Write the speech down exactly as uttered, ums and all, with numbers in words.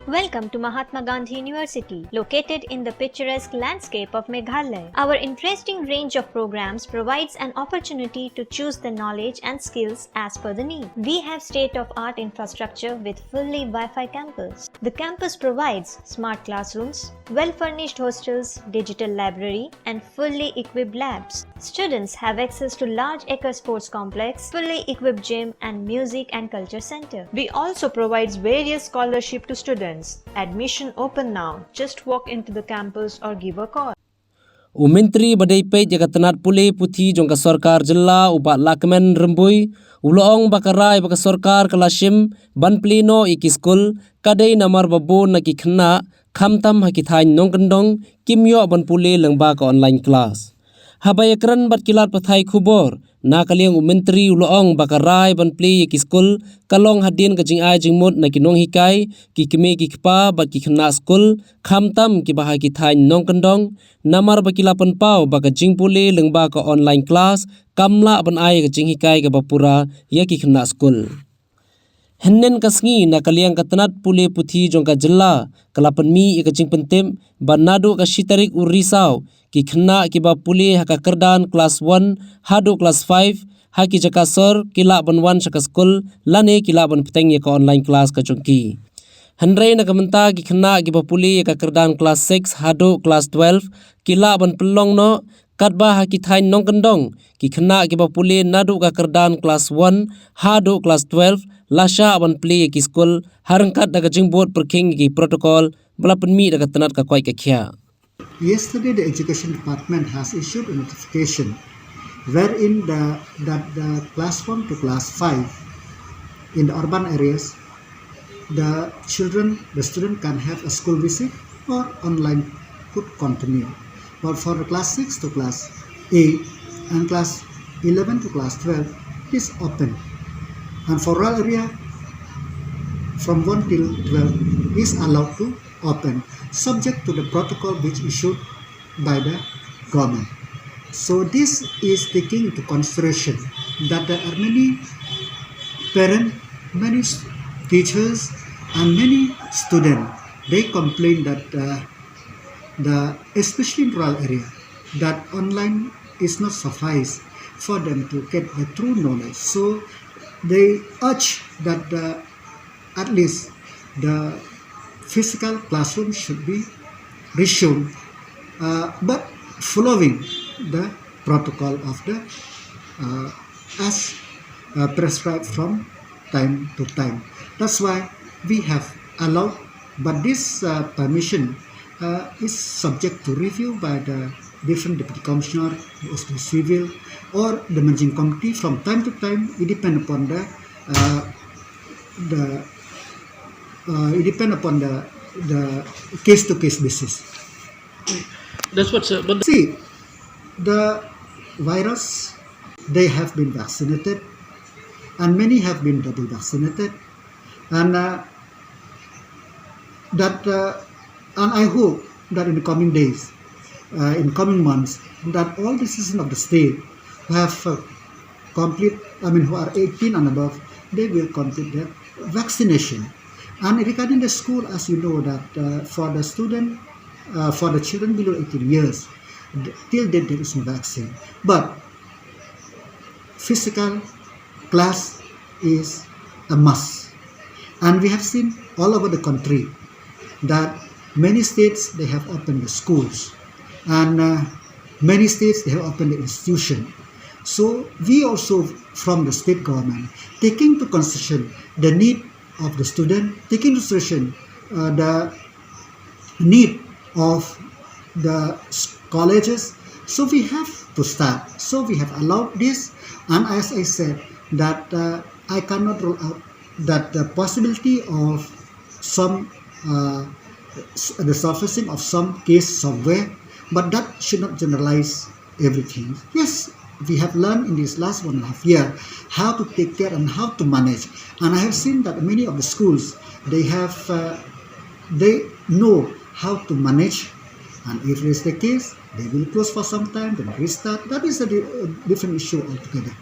Welcome to Mahatma Gandhi University, located in the picturesque landscape of Meghalaya. Our interesting range of programs provides an opportunity to choose the knowledge and skills as per the need. We have state-of-art infrastructure with fully Wi-Fi campus. The campus provides smart classrooms, well-furnished hostels, digital library, and fully equipped labs. Students have access to large acre sports complex, fully equipped gym, and music and culture center. We also provides various scholarship to students. Admission open now. Just walk into the campus or give a call. U Myntri ba dei peit ïa ka tnat pule puthi jong ka sorkar jylla, u Bah Lahkmen Rymbui, u la ong ba ka rai ba ka sorkar ka la shim ban plie noh ïa ki skul ka dei namar ba bun na ki khynnah, khamtam ha ki thaiñ nongkyndong, kim ïoh ban pule lyngba ka online class. Haba ïakren bad ki lad pathai khubor, na ka liang u Myntri u la ong ba ka rai ban plie ïa ki skul ka long hadien ka jingai jingmut na ki nonghikai, ki kmie ki kpa bad ki khynnah skul, khamtam kiba ha ki thaiñ nongkyndong, namar ba ki la pynpaw ba ka jingpule lyngba ka online class kam lah ban ai ka jinghikai kaba pura ïa ki khynnah skul. Hynnin ka sngi, na ka liang ka tnat pule puthi jong ka jylla ka la pynmih ïa ka jingpyntip ba naduh ka shi tarik u Risaw, ki khynnah kiba pule ha ka kyrdan klas one haduh klas five ha ki jaka sor ki lah ban wan sha ka skul lane ki lah ban bteng ïa ka online class ka jong ki. Hynrei na ka mynta, ki khynnah kiba pule ïa ka kyrdan klas six haduh klas twelve ki lah ban pynlong noh, katba ha ki thaiñ nongkyndong, ki khynnah kiba pule naduh ka kyrdan klas one haduh klas twelve la shah ban plie ïa ki skul, ha ryngkat da ka jingbud pyrkhing ïa ki protocol ba la pynmih da ka tnat ka koit ka khiah. Yesterday, the education department has issued a notification wherein the, that the class one to class five in the urban areas, the children, the student can have a school visit or online could continue. But for the class six to class eight and class eleven to class twelve, it is open. And for rural area, from one till twelve is allowed to open, subject to the protocol which issued by the government. So this is taking into consideration that there are many parents, many s-, teachers, and many students, they complain that, uh, the, especially in rural area, that online is not suffice for them to get the true knowledge. So they urge that the, at least the physical classroom should be resumed, uh, but following the protocol of the, uh, as, uh, prescribed from time to time. That's why we have allowed, but this, uh, permission, uh, is subject to review by the different deputy commissioner, the S P Civil, or the managing committee from time to time. It depend upon the, uh, the, uh, it depend upon the, the case to case basis. That's what, sir. But see, the virus, they have been vaccinated, and many have been double vaccinated, and, uh, that, uh, and I hope that in the coming days, uh, in coming months, that all the citizens of the state who have, uh, complete, I mean, who are eighteen and above, they will complete their vaccination. And regarding the school, as you know that, uh, for the student, uh, for the children below eighteen years, th-, till date there is no vaccine. But physical class is a must. And we have seen all over the country that many states, they have opened the schools, and, uh, many states, they have opened the institution. So we also, from the state government, taking into consideration the need of the student, taking into consideration, uh, the need of the s-, colleges. So we have to start. So we have allowed this, and as I said, that, uh, I cannot rule out that the possibility of some, uh, s-, the surfacing of some case somewhere, but that should not generalize everything. Yes, we have learned in this last one and a half year how to take care and how to manage. And I have seen that many of the schools, they have, uh, they know how to manage. And if it is the case, they will close for some time, then restart. That is a di-, a different issue altogether.